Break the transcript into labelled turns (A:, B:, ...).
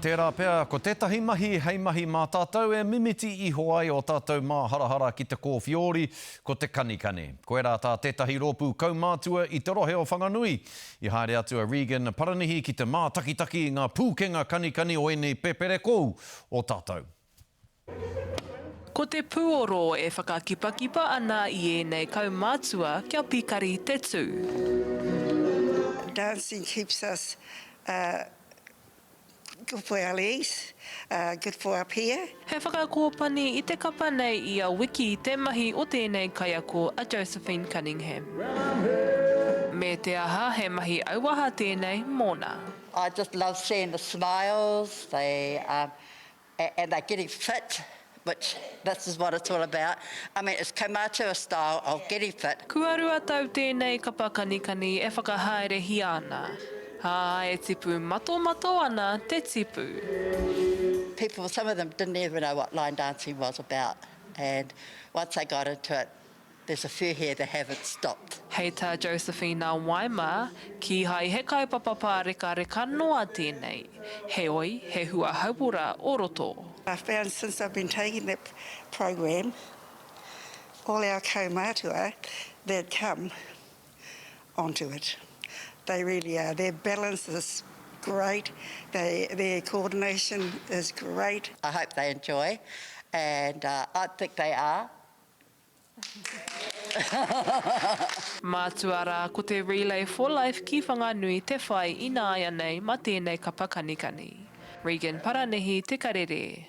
A: Tērā pea, ko tētahi mahi hei mahi mā tātou e mimiti iho ai ō tātou māharahara ki te kōwhiori, ko te kanikani. Koirā tā tētahi rōpū kaumātua i te rohe o Whanganui. I haere atu a Regan Paranihi ki te mātakitaki i ngā pūkenga kanikani o ēnei pēperekou o tātou.
B: Ko te pūoro e whakakipakipa ana i ēnei kaumātua kia pikari te tū.
C: Dancing keeps us good for our legs, good for up here.
B: He whakakōpani i te kapa nei ia wiki te mahi o tēnei kaiako a Josephine Cunningham. Me te aha he mahi auaha tēnei mōna.
D: I just love seeing the smiles, they and they're getting fit, which this is what it's all about. I mean, it's kaumātua style of getting fit.
B: Kua 2 tau tēnei kapa kanikani e whakahaerehia ana, ā, e tipu matomato ana te tipu.
D: People, some of them didn't even know what line dancing was about, and once they got into it, There's a few here that haven't stopped.
B: Hei tā Josephina Waima, kīhai he kaupapa pārekareka noa tēnei, heoi he hua hauora o roto.
C: I've found since I've been taking that program, all our kaumātua that come onto it, they really are, their balance is great, they, their coordination is great.
D: I hope they enjoy and I think they are.
B: Mātua rā ko te Relay for Life ki Whanganui te whai ināianei ma tēnei kapa kanikani. Regan Paranihi Te Karere.